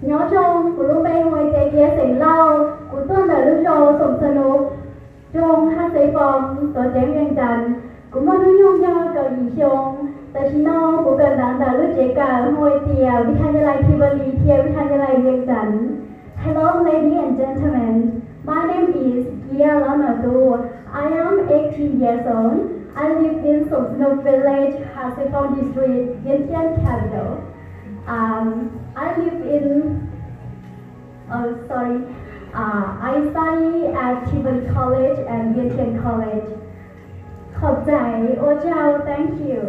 Nho chông, của lũ bay ngồi té kia sánh lau, của tuôn ở lũ rô sổng sơ nộp. Trong hai giấy phòng, tỏ chém ghen chắn, của môn hương nhung nho cờ dị chông. Tờ chỉ nô, của cần đáng đảo lũ chế cờ, ngồi tìa, vì hai như lai thi bali, thia vì hai như lai ghen chắn. Hello, ladies and gentlemen. My name is Gia Lao Nor Tu. I am eighteen years old. I live in Sông Sơ Nộp Village, Hà Sài Phong District, Vientiane Capital. Um, I live in, oh, sorry. Uh, I study at Tivoli College and Vientiane College. ຂອບໃຈ ໂອເຈົ້າ thank you.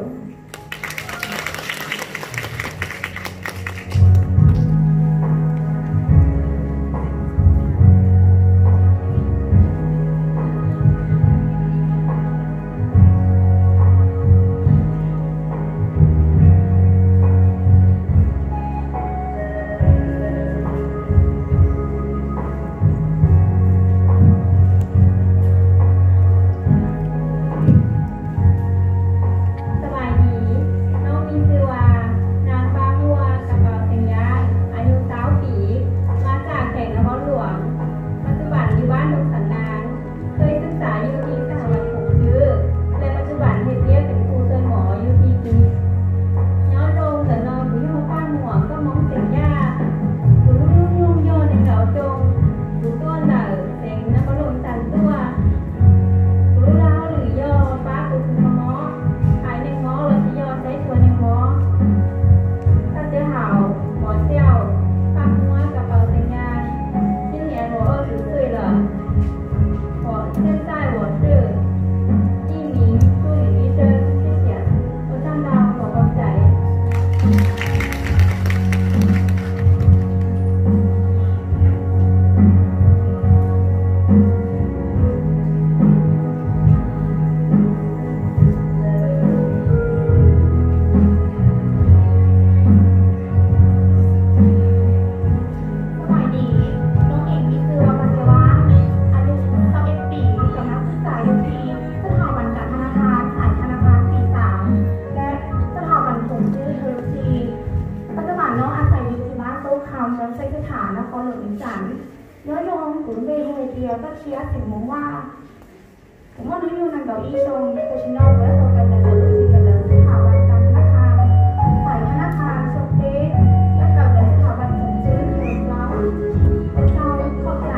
ສະບາຍດີ, ນ້ອງມີຊື່ວ່າ ນາງ ປາຫົວ ກະເປົາ ເສັງຍານ, ອາຍຸ ຊາວ ປີ, ມາຈາກແຂວງນະຄອນຫຼວງ, ປັດຈຸບັນຢູ່ບ້ານດົງສັນນາງ, ເຄີຍສຶກສາຢູ່ທີ່ສະຖາບັນຂົງຈື້ ແລະ ປັດຈຸບັນເຮັດວຽກເປັນຄູຊ່ວຍໝໍຢູ່ທີ່ຈີນ. ຍ້ອນລົງເຫຼືອນອນຢູ່ຫ້ອງປາກໝວກກັບມອງເສັງຢາ, ກູລຸງລຸງຍົງຍໍ່ໃນເງົາຈົງ, ກູຕົວນເດີ ເສັງນະຄອນຫຼວງຈັນຕົວ. ກູລຸງລາວຫຼືຍໍປາກູຄືມະມໍ, ຂາຍແນງມໍລະຊິຍໍໃຊ້ຊົວແນງມໍ. ຕາເສຍຫາວ ໝໍແຊວ, ປາກຫົວ ກະເປົາ ເສັງຍານ, ຊິງແອນ ຫົວເອີ ສວຍເລີ. 我现在我是一名助理医生，谢谢。我站到，我帮仔。 ສະບາຍດີ, ນ້ອງເອງມີຊື່ວ່າ ປັນຈະວານ, ອາຍຸຊາວເອັດປີ, ກຳລັງສຶກສາຢູ່ທີ່ສະຖາບັນການທະນາຄານ ສາຍທະນາຄານປີສາມ ແລະ ສະຖາບັນຂົງຈື້ເທີຈີນ. ປັດຈຸບັນນ້ອງອາໄສຢູ່ທີ່ບ້ານໂຕຄຳ, ເມືອງໄຊເສດຖາ, ນະຄອນຫຼວງວຽງຈັນ. ຍອດລົງ ກຸນເວໂຮເອເຕຍ ປະເທດເຊຍງມົງວ່າ. ໂມໂນຢູນາງເກົາອີ່ຊົງ ໂຄຊິນອລ ແລະ ໂຕກັນ ແລະ ເລີ ເລີ ຊິກັນ ແລະ ສະຖາບັນການທະນາຄານ ສາຍທະນາຄານ ຊົບເປ ແລະ ເກົາ ແລະ ສະຖາບັນຂົງຈື້ ເອີ ເຈົ້າ ເຈົ້າ ຂອບໃຈ.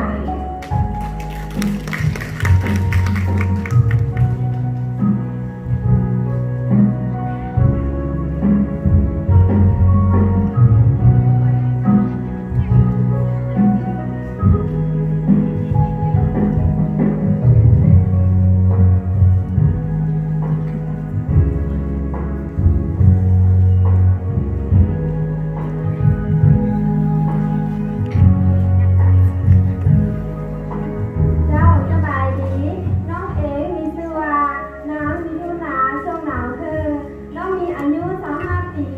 ເຈົ້າ ສະບາຍດີ, ນ້ອງເອງມີຊື່ວ່າ ນາງ ມິຖຸນາ ຊ່ວງໜາວເທີ. ນ້ອງມີອາຍຸ ຊາວຫ້າ ປີ.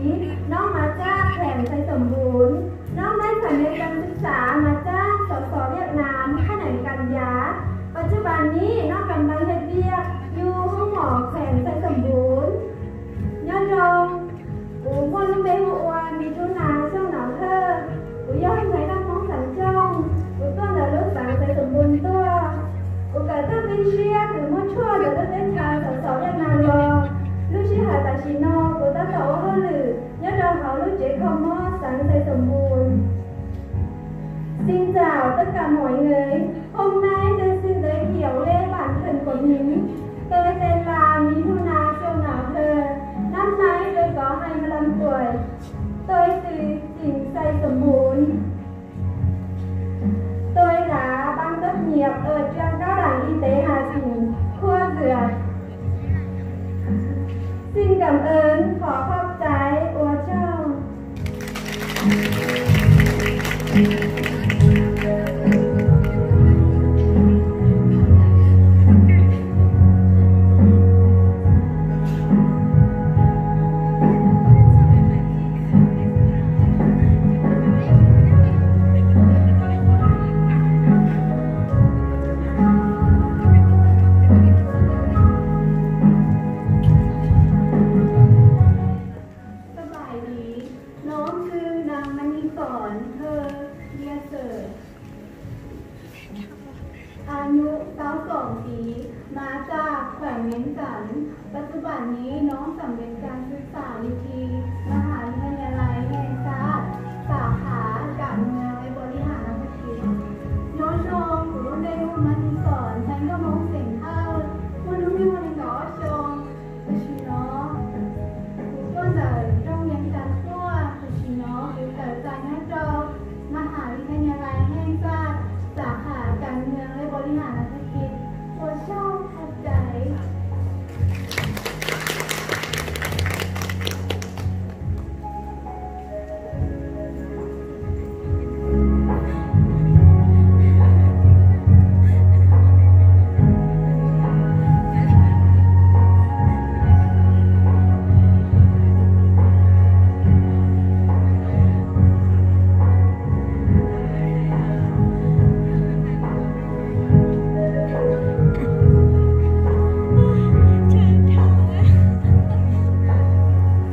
ນ້ອງມາຈາກແຂວງໄຊສົມບູນ. ນ້ອງໄດ້ສຳເລັດການສຶກສາມາຈາກ ສສ ຫວຽດນາມ ຂະແໜງການຢາ. ປັດຈຸບັນນີ້ ນ້ອງກຳລັງເຮັດວຽກຢູ່ໂຮງໝໍແຂວງໄຊສົມບູນ. ຍອດລົງ Ủ môn mê hụ ua mi thu na sông nọ thơ. Ủ yong thái đăng mong sẵn trông. Ủ tuôn ở lũ sáng sẽ sớm buồn tua. Ủ cải thấp bên chia từ mốt chua ở lũ tết cha sáu sáu Việt Nam lo. Lũ chia hạt ta chỉ no, ủ ta tỏ ô hô lử. Nhớ đầu háo lũ chế kho mò sáng sẽ sớm buồn. Xin chào tất cả mọi người. Hôm nay tôi xin giới thiệu về bản thân của mình. Tôi tên là Mithuna Siêu Nạo Thơ. Năm nay tôi có hai mươi lăm tuổi. Tôi từ tỉnh Sai Sông Bún. Tôi đã bằng tốt nghiệp ở trường Cao đẳng Y tế Hà Tĩnh, khoa dược. Xin cảm ơn, ຂໍຂອບໃຈ ua chào. ສະບາຍດີ, ນ້ອງຊື່ນາງ ມະນີກອນ ເທີ ມາຈາກແຂວງວຽງຈັນ. ປັດຈຸບັນນີ້ນ້ອງສຳເລັດການສຶກສາຢູ່ທີ່ມະຫາວິທະຍາໄລແຫ່ງຊາດ ສາຂາການເມືອງ ແລະ ບໍລິຫານເສດຖະກິດ. Nho trong, của lớp B môn văn sòn, Thanh có môn sển thao, môn đúng như môn có trong. Và chỉ nó, của con ở trong những tháng qua, và chỉ nó, của cải tài nho trong. ມະຫາວິທະຍາໄລແຫ່ງຊາດ ສາຂາການເມືອງ ແລະ ບໍລິຫານເສດຖະກິດ. ຂໍເຈົ້າຂອບໃຈ.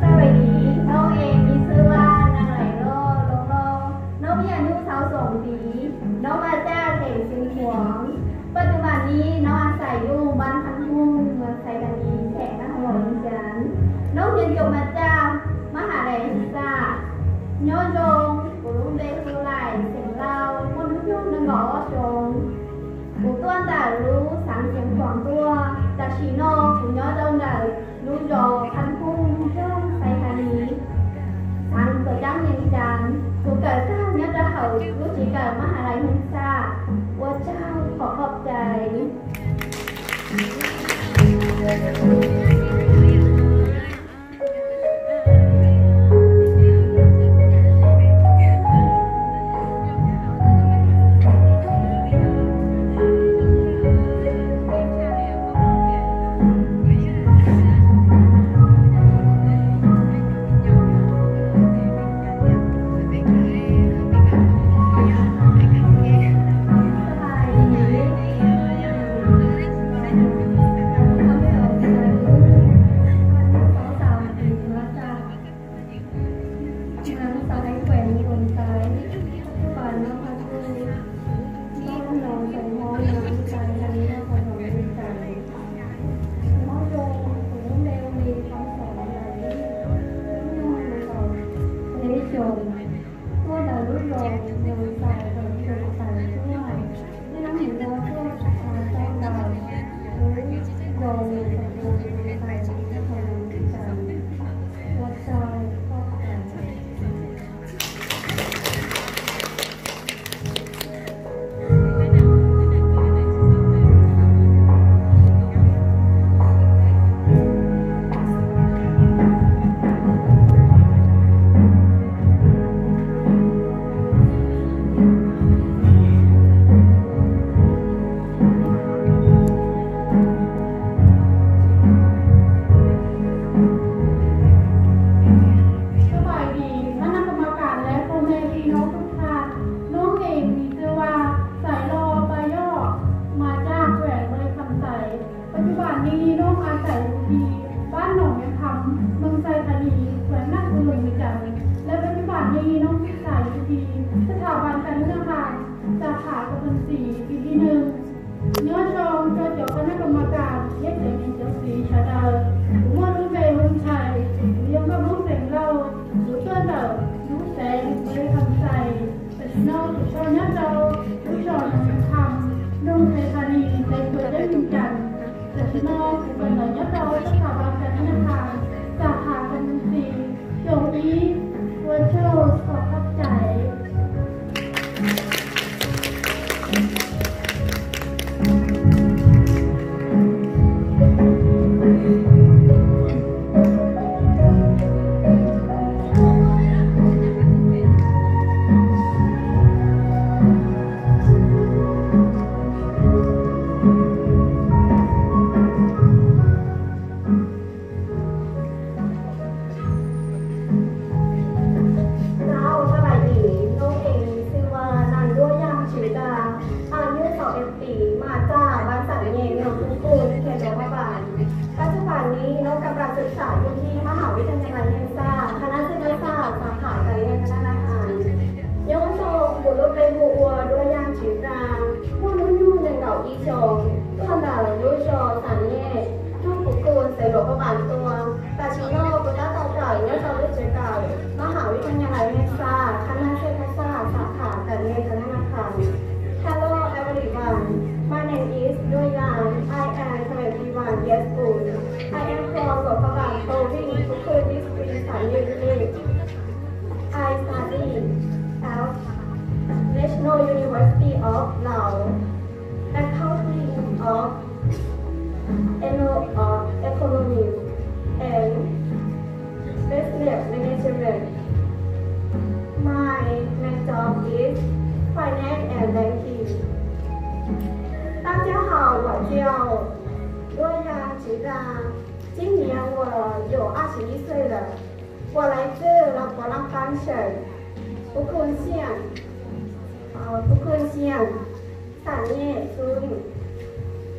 ສະບາຍດີ, ນ້ອງເອງມີຊື່ວ່າ ນາງໄຫຼໂລ ດົງໂລງ. ນ້ອງມີອາຍຸຊາວສອງປີ. ນ້ອງມາຈາກແຂວງຊຽງຂວາງ. ປັດຈຸບັນນີ້ນ້ອງອາໄສຢູ່ບ້ານພັນຮຸ່ງ ເມືອງໄຊທານີ ແຂວງນະຄອນຫຼວງວຽງຈັນ. ນ້ອງຮຽນຈົບມາຈາກມະຫາໄລແຫ່ງຊາດ. Nho trong, của lớp B môn văn sển thao, môn đúng như môn có trong. Của con ở lũ sáng sớm khoảng tua, ta chỉ nó của nho trong ở lũ gió khăn khung trong Sài Thà Lý. Sáng của Trăng Miền Trắng, của cải sao nho ra hậu, lũ chỉ cải mà hà lại nhân xa. Ua chào, khó khóc chạy. ເມືອງຊາຍ ແຂວງອຸດົມໄຊ, ປັດຈຸບັນມາພັກຢູ່ບ້ານໜອງໄຊທອງ ເມືອງຊາຍທານີ ນະຄອນຫຼວງວຽງຈັນ. ເຮົາຈົ່ງຜູ້ເລວມີຄຳສອນໃດ ເລື່ອງໜຶ່ງເຮົາເລີຍຈົ່ງ ຕົວດາວລູກຫຼອງເມືອງຊາຍ ເມືອງຊົນໄຊທົ່ວ ສະບາຍດີ ຄະນະກຳມະການ ແລະ ພໍ່ແມ່ພີ່ນ້ອງທຸກທ່ານ. ນ້ອງເອງມີຊື່ວ່າ ສາຍຫຼໍ່ ປາຢໍ້ ມາຈາກແຂວງບໍລິຄຳໄຊ. ປັດຈຸບັນນີ້ນ້ອງອາໄສຢູ່ທີ່ບ້ານໜອງແມງຄຳ ເມືອງໄຊທານີ ແຂວງນະຄອນຫຼວງວຽງຈັນ ແລະ ປັດຈຸບັນນີ້ນ້ອງສຶກສາຢູ່ທີ່ສະຖາບັນການທະນາຄານ ສາຂາກຳມະນະຄຳ ປີທີໜຶ່ງ. Nho trong cho cháu các cán bộ, nhất là những giáo sĩ, cha đạo, của môn Ung Bê Ung Chai, của Yông Bác Bốc Sẻng Lâu, của Tuân Đạo, Lũ Sẻng, Bê Khăm Sai, và chị Nô, của con nhớ đâu, của trò nồng khăm, nông thầy Hà Ni, thầy của Tết Bình Chánh, và chị Nô, của con nhớ đâu, tất cả ban cán ngân hàng, cả Hà Văn Sĩ, ຈົ່ງອີ ເວີເຊີວ ຂໍຂອບໃຈ. ເຈົ້າ ສະບາຍດີ. ນ້ອງເອງຊື່ວ່າ ນາງ ດ້ວຍຢ່າງ ຊີວິດາ, ອາຍຸ ຊາວເອັດ ປີ, ມາຈາກບ້ານສັນແຍງ ເມືອງພູຄູນ, ແຂວງຫຼວງພະບາງ. ປັດຈຸບັນນີ້ນ້ອງກຳລັງສຶກສາຢູ່ທີ່ມະຫາວິທະຍາໄລແຫ່ງຊາດ ຄະນະເສດຖະສາດ ສາຂາການເງິນການທະນາຄານ. ໂຍງສົ່ງບຸລຸເປັນຜູ້ອວດດ້ວຍຢ່າງຈິງຈັງ, ຜູ້ໜຸ່ມຢູ່ໜຶ່ງເກົ້າອີສອງ ຕົວດາວ University of Laos, Accounting of Eno-, uh, Economics and Business Management. My main job is finance and banking. 大家好，我叫洛阳吉拉，今年我有二十一岁了。我来自老伯拉邦省，布坤县，呃，布坤县。 三月初，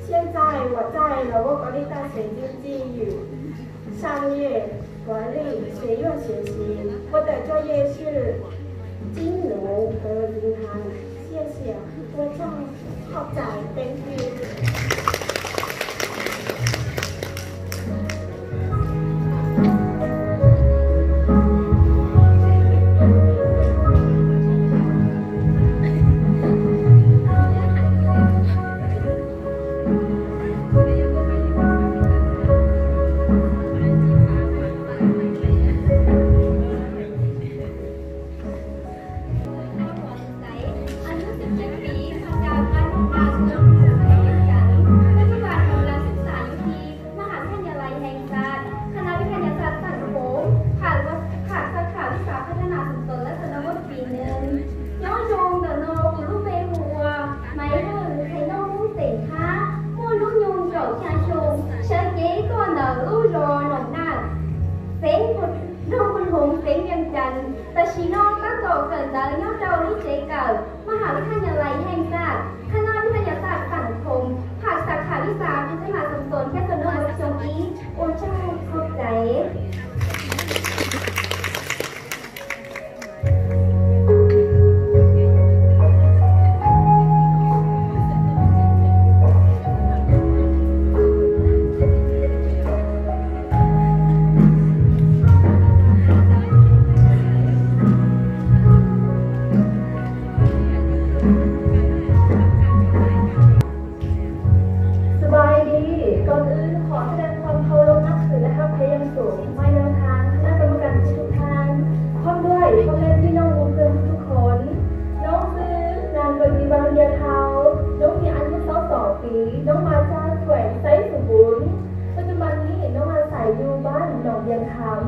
现在我在老挝国立大学经济与商业管理学院学习，我的专业是金融和银行。谢谢，我唱好仔，thank you。 ອາຍຸສິບເຈັດປີ ມາຈາກບ້ານໜອງນາ ເມືອງວຽງຈັນ ປັດຈຸບັນກຳລັງສຶກສາຢູ່ທີ່ມະຫາວິທະຍາໄລແຫ່ງຊາດ ຄະນະວິທະຍາສາດສັງຄົມ ພາກ ພາກສາຂາວິຊາພັດທະນາຊຸມຊົນ ແລະ ຊົນນະບົດ ປີໜຶ່ງ. ຍ້ອນຊົງເດີໂນກຸລຸເມຫົວ ໄມເຮີໄທໂນມຸງເສງທາ ໝູ່ລຸງຍຸງເກົາຊາຊົງ ເຊີເກຕົວເນີລູໂຣໜອງນາ ເຊງ ນົງບຸນຫົງ ເຊງວຽງຈັນ ຕາຊີໂນ ຕັ້ງໂຕເກີດເດີຍອດເຈົ້າລຸເຈເກີ ມະຫາວິທະຍາໄລແຫ່ງຊາດ ຄະນະວິທະຍາສາດສັງຄົມ ພາກສາຂາວິຊາພັດທະນາຊຸມຊົນ ແລະ ຊົນນະບົດ ຊົງອີ ໂອເຈົ້າ ຂອບໃຈ. ສະບາຍດີ. ກ່ອນອື່ນ ຂໍສະແດງຄວາມເຄົາລົບນັບຖື ແລະ ຮັກແພງຢ່າງສູງມາຍັງທາງຄະນະກຳມະການທຸກໆທ່ານ ພ້ອມດ້ວຍພໍ່ແມ່ພີ່ນ້ອງໝູ່ເພື່ອນທຸກໆຄົນ. ນ້ອງຊື່ນາງ ໂດຍມີວັງເຢຍເທົາ, ນ້ອງມີອາຍຸຊາວສອງປີ, ນ້ອງມາຈາກແຂວງໄຊສົມບູນ. ປັດຈຸບັນນີ້ນ້ອງອາໄສຢູ່ບ້ານໜອງວຽງຄຳ,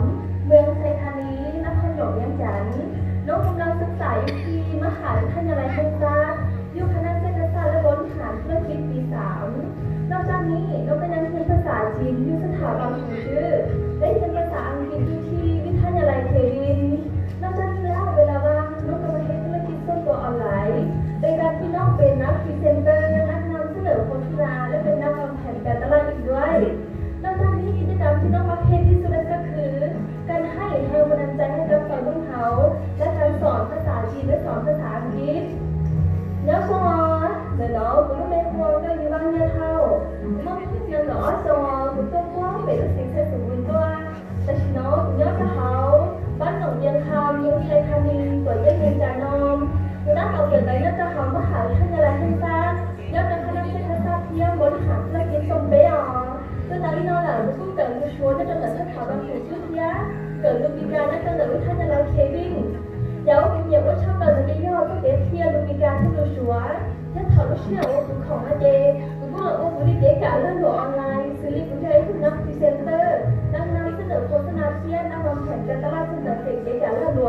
ເມືອງໄຊທານີ, ນະຄອນຫຼວງວຽງຈັນ. ນ້ອງກຳລັງສຶກສາຢູ່ທີ່ມະຫາວິທະຍາໄລແຫ່ງຊາດ ຢູ່ຄະນະເສດຖະສາດ ແລະ ບໍລິຫານທຸລະກິດປີສາມ. ນອກຈາກນີ້ ນ້ອງກໍຍັງຮຽນພາສາຈີນຢູ່ສະຖາບັນຂອງຈື່ ແລະ ຮຽນພາສາອັງກິດຢູ່ທີ່ວິທະຍາໄລເຄວິນ. ນອກຈາກນີ້ແລ້ວ ເວລາວ່າງ ນ້ອງກໍມາເຮັດທຸລະກິດສ່ວນຕົວອອນລາຍ ໂດຍການທີ່ນ້ອງເປັນນັກພຣີເຊັນເຕີ, ນັກນຳສະເໜີໂຄສະນາ ແລະ ເປັນນັກວາງແຜນການຕະຫຼາດອີກດ້ວຍ. ນອກຈາກນີ້ ກິດຈະກຳທີ່ນ້ອງມັກເຮັດທີ່ສຸດເລີຍກໍຄື ການໃຫ້ແຮງບັນດານໃຈໃຫ້ກັບຊາວໜຸ່ມເຮົາ ແລະ ການສອນພາສາຈີນ ແລະ ສອນພາສາອັງກິດ. 안녕하세요. 저는 르ܘ ܡܝ ܗܘ, 르ܘ ܝܘܢ ܝܐ ܬܘ. 르ܘ ܡܝ ܗܘ, 르ܘ ܝܘܢ ܝܐ ܬܘ. ܒܘܬ ܛܘ ܩܘ ܒܝ ܠܘ ܣܝ ܣܝ ܣܘ ܒܘܢ ܛܘ. ܐ ܫܝ ܢܘ ܝܘܢ ܝܐ ܬܘ. ܒܢܘ ܝܐ ܬܘ, ܝܘܢ ܣܝ ܬܘ ܢܝ ܛܘ ܝܐ ܝܢ ܓܢܘ. ܘܢܐ ܩܘ ܒܝ ܠܘ ܝܐ ܬܘ. ܡܗܐ ܬܢܝܐ ܠܗ ܗܢ ܣܐ. ܝܐ ܬܘ ܚܕ ܢܐ ܣܝ ܚܕ ܣܐ ܦܝܐ ܒܘܢ ܗ ܠܐ ܝܢ ܨܘ ܒܝ ܐ. ܛܘ ܢܐ ܠܝ ܢܘ ܠܐ ܒܘܬ ܩܘ ܒܘ ܫܘ ܢܐ ܛܘ ܢܐ ܣܝ ܬܘ ܒܢܘ ܟܘ ܟܘ ܝܐ. ܩܘ ܠܘ ܒܝ ܓܐ ܢܐ ܛܘ ܢܐ ܘܝ ܬܢܝܐ ܠܗ ܟܐ ܒܝܢ. ܝܐ ܘ ܒܘ ܝܐ ܘ ܫܘ ܩܘ ܢܐ ܒܝ ܝܐ ܘ ܛܘ ܒܝ ܬܝܐ ܠܘ ܒܝ ܓܐ ܬܘ ܠܘ ܫܘ ܐ. ܝܐ ܬܘ ܠܘ ܫܝܐ ܘ ܒܘ ܟܘ ܡܐ ܕܝ ܘܒܘ ܠܐ ܘ ܒܘ ܠܝ ܕܝ ܩܐ ܠܗ ܠܘ ܐܘܢ ܠܝܢ. ܣܘ ܠܝ ܒܘ ܝܐ ܘ ܢܐ ܦܪܝ ܣܢ ܬܪ, ܢܐ ܢܐ ܣܢ ܬܪ ܘܦܘ ܣܢ ܐ ܬܝܐ, ܢܐ ܡܢ ܦܢ ܩܐ ܛܠܐ ܣܢ ܬܪ ܕܝ ܩܐ ܠܗ ܠܘ ܐ.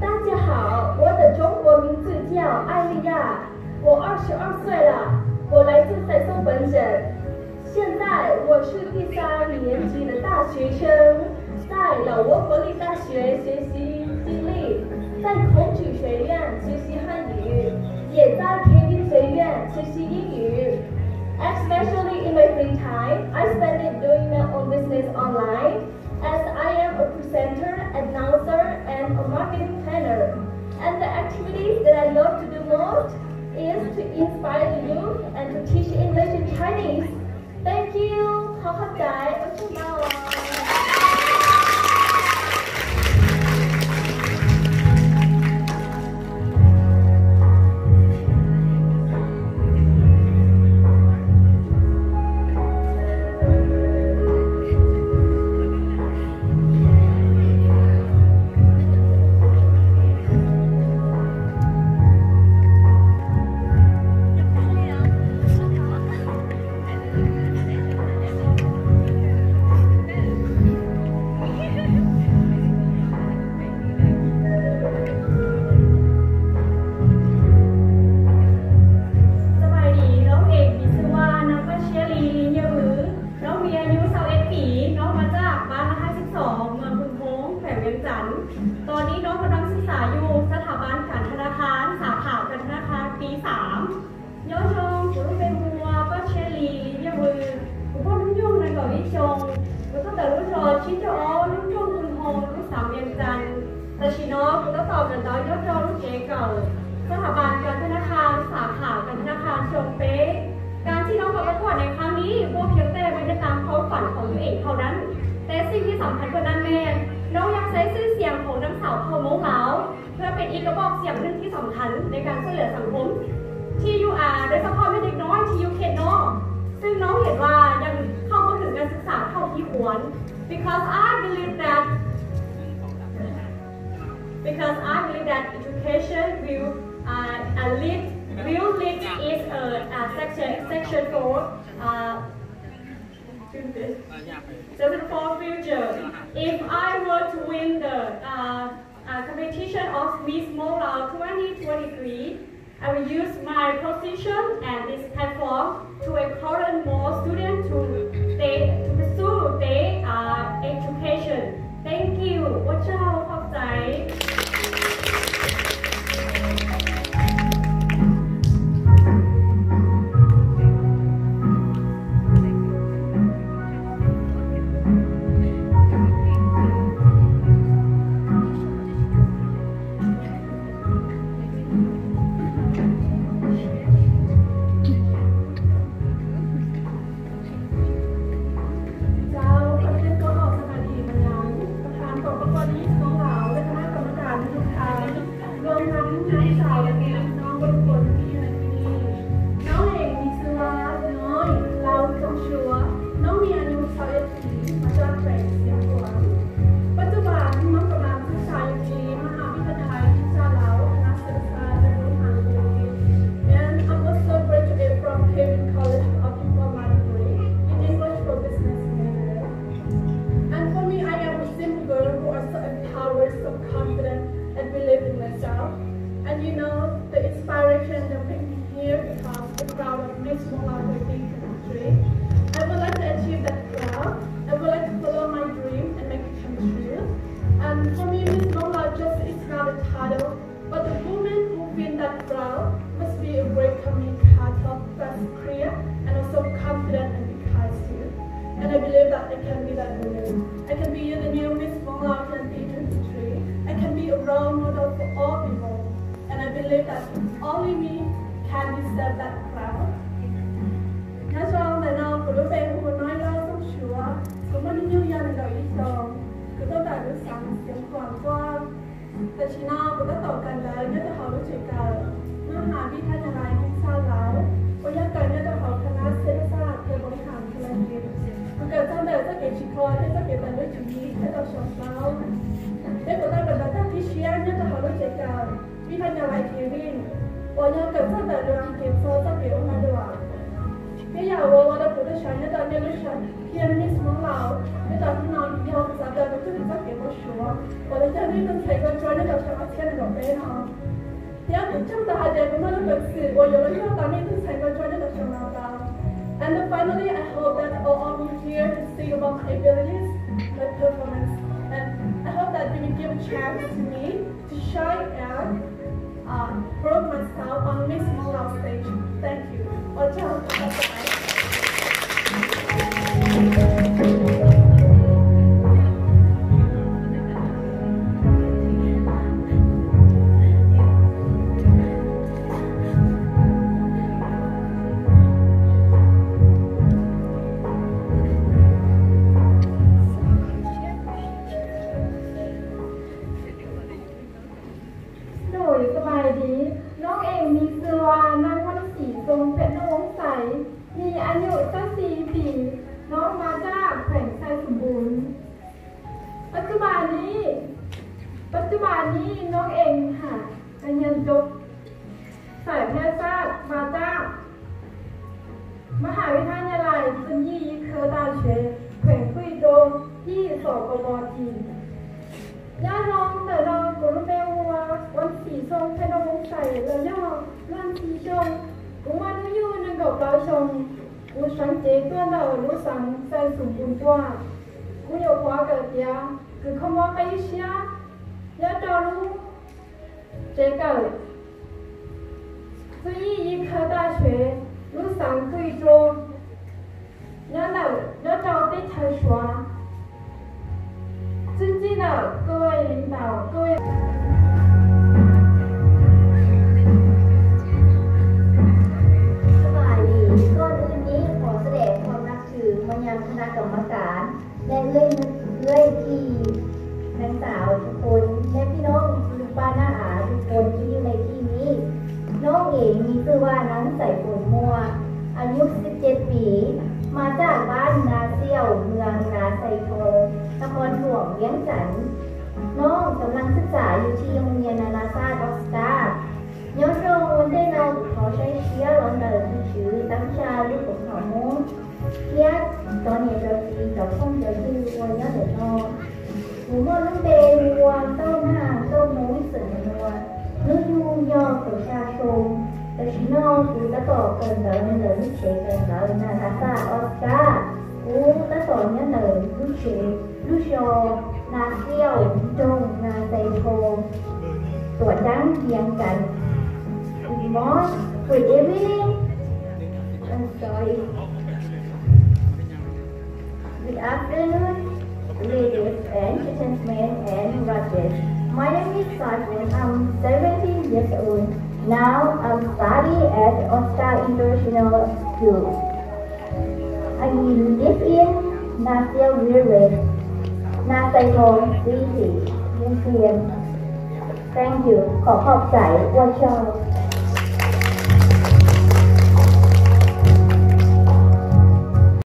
大家好，我的中国名字叫艾莉亚，我二十二岁了，我来自塞松本省。 现在我是第三年级的大学生，在老挝国立大学学习经历，在孔子学院学习汉语，也在Kevin学院学习英语。Especially in my free time, I spend it doing my own business online, as I am a presenter, announcer, and a marketing planner. And the activities that I love to do most is to inspire the youth and to teach English and Chinese. Thank you. ຂໍຂອບໃຈ. ໂອເຄ ບາຍ. ສະຖາບັນການທະນາຄານ ສາຂາການທະນາຄານຊວງເປ. ການທີ່ນ້ອງມາປະກວດໃນຄັ້ງນີ້ ບໍ່ພຽງແຕ່ມາເຮັດຕາມຄວາມຝັນຂອງຕົວເອງເທົ່ານັ້ນ, ແຕ່ສິ່ງທີ່ສຳຄັນກວ່ານັ້ນແມ່ນ ນ້ອງຍັງໃຊ້ຊື່ສຽງຂອງນາງສາວເຜົ່າມົ້ງລາວ ເພື່ອເປັນອີກກະບອກສຽງໜຶ່ງທີ່ສຳຄັນໃນການຊ່ວຍເຫຼືອສັງຄົມທີ່ຢູ່ອາ ໂດຍສະເພາະແມ່ນເດັກນ້ອຍທີ່ຢູ່ເຂດນອກ, ຊຶ່ງນ້ອງເຫັນວ່າຍັງເຂົ້າບໍ່ເຖິງການສຶກສາເທົ່າທີ່ຄວນ. Because I believe that, because I believe that education will, uh, uh, lead, will lead is a, uh, section, section for, uh, section for future. If I were to win the, uh, uh, competition of Miss Monglaw twenty twenty-three, I will use my position and this platform to encourage more students to they, to pursue their, uh, education. Thank you. ພວກເຈົ້າຂອບໃຈ. ເຈົ້າ ຂໍແສດງຄວາມສະບາຍດີມາຍັງປະທານກອງປະກວດມິສຂອງລາວ ແລະ ຄະນະກຳມະການທຸກທ່ານ ລວມທັງນາງສາວ ແລະ ພີ່ນ້ອງເບິດທຸກຄົນທີ່ຢູ່ໃນທີ່ນີ້. ນ້ອງເອງມີຊື່ວ່າ ນ້ອຍ ລາວ ຊົງຊົວ. ນ້ອງມີອາຍຸ ຊາວເອັດ ມາຈາກແຂວງຊຽງຂວາງ. ປັດຈຸບັນນ້ອງກຳລັງສຶກສາຢູ່ທີ່ມະຫາວິທະຍາໄລແຫ່ງຊາດລາວ ຄະນະເສດຖະສາດ ແລະ ບໍລິຫານທຸລະກິດ and I'm also graduate from Keirin College of Diploma degree in English for Business major. And for me, I am a simple girl who are so empowered, so confident, and believe in myself. And you know, the inspiration that bring me here because the crown of Miss Monglaw twenty twenty-three. I would like to achieve that crown. I would like to follow my dream and make it come true. And for me, Miss Monglaw just is not a title, but the woman who win that crown must be a great communicator, fast, clear, and also confident and be kind too. And I believe that I can be that woman. I can be the new Miss Monglaw twenty twenty-three. I can be a role model for all people. And I believe that only me can deserve that crown. ຍາຊອງແຕ່ນອງ ກູລູເປ ຫູນ້ອຍ ລາວ ຊົງຊົວ ກຸມມານິຍູ ຍານເກົາອີຊອງ ກະຕ້ອງຕາຍ ລູກສັງ ສຽງຂວາງກວ້າງ ແຕ່ຊີນອງ ກະຕ້ອງຕໍ່ກັນໄດ້ ຍາດຕະເຮົາ ລູກເຈກາ ມະຫາວິທະຍາໄລແຫ່ງຊາດລາວ ປະຍາການ ຍາດຕະເຮົາ ຄະນະເສດຖະສາດ ແລະ ບໍລິຫານທຸລະກິດ ກະເກີດຈາກເດີ ເຈົ້າເກຊິຄອນ ແລະ ເຈົ້າເກຕັນ ດ້ວຍຈຸຍ ແລະ ຕໍ່ຊອງເຈົ້າ ໄດ້ກະຕ້ອງກັນ ແຕ່ທີ່ເຊຍ ຍາດຕະເຮົາ ລູກເຈກາ ວິທະຍາໄລ Keirin, ປະຍາການ ເຈົ້າເດີ ເຈົ້າເກ ໂອມາດວາ ເພຍາວ ວາດາ ໂປຣດັກຊັນ ຍາດຕະເມລຸຊັນ ພຽນ ມິສ ເມືອງລາວ ຍາດຕະພີ່ນ້ອງ ທີ່ເຮົາສາມາເດີນໄປເຈົ້າເກ ໂບຊວ ປະເທດ ເຈົ້ານີ້ ຕ້ອງໃຊ້ການຊ່ວຍເຫຼືອ ຈາກຊາວອາຊຽນ ແລະ ແມ່ນເຮົາ ເພຍາວ ຈັງຕາຫາເດ ປະມານເປີກສື່ ໂອໂຍ ແລະ ຍາດຕະເມລຸຊັນ ການຊ່ວຍເຫຼືອ ຈາກຊາວລາວ And then finally, I hope that all of you here to see about my abilities, my performance, and I hope that you will give a chance to me to shine and, uh, prove myself on Miss Monglaw stage. Thank you. ໂດຍ ສະບາຍດີ. ນ້ອງເອງມີຊື່ວ່າ ນາງວັນສີ ຊົງເພັດນະວົງໄຊ, ມີອາຍຸຊາວສີ່ປີ. ນ້ອງມາຈາກແຂວງໄຊສົມບູນ. ປັດຈຸບັນນີ້, ປັດຈຸບັນນີ້ນ້ອງເອງຫາກະຮຽນຈົບສາຍແພດສາດມາຈາກ ມະຫາວິທະຍາໄລ ຈຸນຢີ່ ເຄີຕາເຊ ແຂວງຫຸຍໂດງ ທີ່ ສປປ ຈີນ. ຍາດນ້ອງ ເຕີນອງ ໂກລຸເມວາ ວັນສີ ຊົງເພັດນະວົງໄຊ ລະຍອງ ວັນສີ ຊົງ ກຸມມານູຢູ ໜຶ່ງເກົ້າເກົ້າ ຊົງ ກູສັງເຈ ຕົວເນົາ ລູກສັງ ໄຊສົມບູນກວ້າງ ກູໂຍຄວາ ກາເຕຍ ຄືຄຳວ່າ ກາຢູເຊຍ ຍາດຕອນລູ ເຈເກີ້ ຈຸຍອີ່ ເຄີຕາເຊ ລູກສັງ ກຸຍໂຈ ຍາດເນົາ ຍາດຕອນຕິໄທຊວາ ຈຸນຈີເນົາ ເກີເວລິນເຕົາ ເກີເວ ສ ກຳມະການ ແລະ ເອື້ອຍ ເອື້ອຍທີ່ແມ່ນສາວທຸກຄົນ ແລະ ພີ່ນ້ອງລຸງປ້ານ້າອາທຸກຄົນທີ່ຢູ່ໃນທີ່ນີ້. ນ້ອງເອງມີຊື່ວ່ານາງໃສຝົນມົວ ອາຍຸສິບເຈັດປີ ມາຈາກບ້ານນາສ່ຽວ ເມືອງນາໄຊທອງ ນະຄອນຫຼວງວຽງຈັນ. ນ້ອງກຳລັງສຶກສາຢູ່ທີ່ໂຮງຮຽນນານາຊາດອອກສະຕາ. Nho trong ổn định nào có sẽ chia lón đời di chứ tăng xa lúc cũng họ muốn. Khiết, có nhẹ cho chị, có không cho chị, ua nhớ để no. Mùa mưa lúc bê, mùa tâu nà, tâu mối sửa mùa. Nước nhu nho của cha sông. Tớ chỉ no, cứ ta tỏ cần đỡ, đỡ nước chế cần đỡ, nà ta xa, o xa. Cú ta tỏ nhớ đỡ, nước chế. Lu sho, na siêu, dong, na say ho. Tua dang, yang kan. Good morning, good evening. I'm sorry. Good afternoon, ladies and gentlemen and watchers. My name is Saiful. I'm seventeen years old. Now I'm study at Oscar International School. I live in Nasir Village, Nasaithong City, Ukraine. Thank you. ຂໍຂອບໃຈ. ອວດເຈົ້າ.